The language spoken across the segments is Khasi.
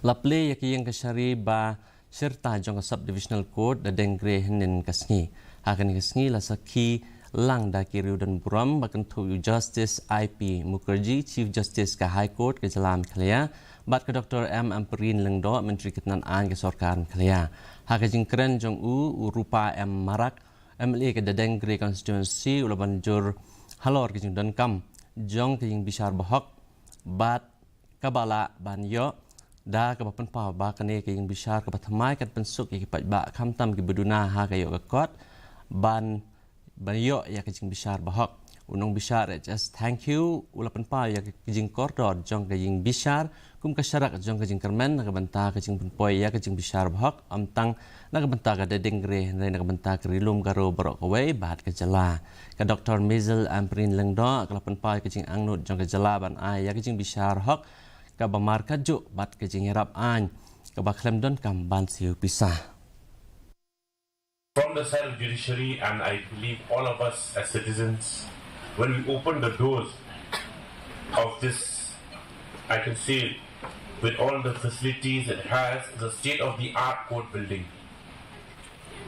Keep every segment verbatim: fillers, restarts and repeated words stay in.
La plie ïa ka ïing kashari ba shirta jong ka Sub-Divisional Court da Dengre hynnin ka sngi. Ha kane ka sngi la sakhi lang da ki riewdon burom ba kynthup ïa u Justice I P Mukherjee, Chief Justice ka High Court ka jylla Meghalaya, bad ka Doctor M Ampareen Lyngdoh, Myntri ka tnad aiñ ka sorkar Meghalaya. Ha ka jingkren jong u, u Rupa M Marak, M L A ka da Dengre constituency, u la ban jur halor ka jingdonkam jong ka ïing bishar bahok bad kaba lah ban ïoh da kaba pynpaw ba kane ka ïing bishar kaba thymmai kan pynsuk ïa ki paidbah khamtam kiba duna ha ka ïoh ka kot ban ban ïoh ïa ka jingbishar bahok. U nongbishar H S Thangkhiew u la pynpaw ïa ka jingkordor jong ka ïing bishar kum ka sharak jong ka jingkyrmen na ka bynta ka jingpynpoi ïa ka jingbishar bahok, ym tang na ka bynta ka da Dengre hynrei na ka bynta ka Ri Lum Garo baroh kawei bad ka jylla. Ka Doctor Maisel Ampareen Lyngdoh ka la pynpaw ïa ka jingangnud jong ka jylla ban ai ïa ka jingbishar hok kaba markatjuh bad ka jingïarap aiñ kaba khlem donkam ban siew pisa. From the side of judiciary, and I believe all of us as citizens, when we open the doors of this, I can say, with all the facilities it has, the state-of-the-art court building,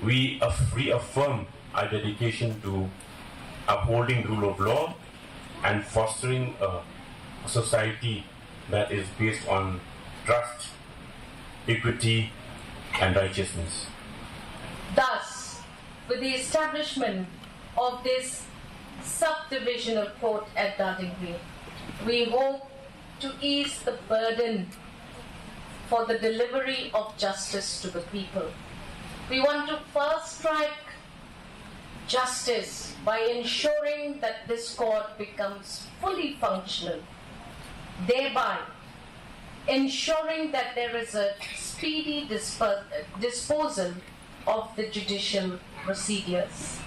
we af- reaffirm our dedication to upholding rule of law and fostering a society that is based on trust, equity, and righteousness. Thus, with the establishment of this subdivisional court at Dadingri, we hope to ease the burden for the delivery of justice to the people. We want to fast track justice by ensuring that this court becomes fully functional, thereby ensuring that there is a speedy disp- disposal of the judicial procedures.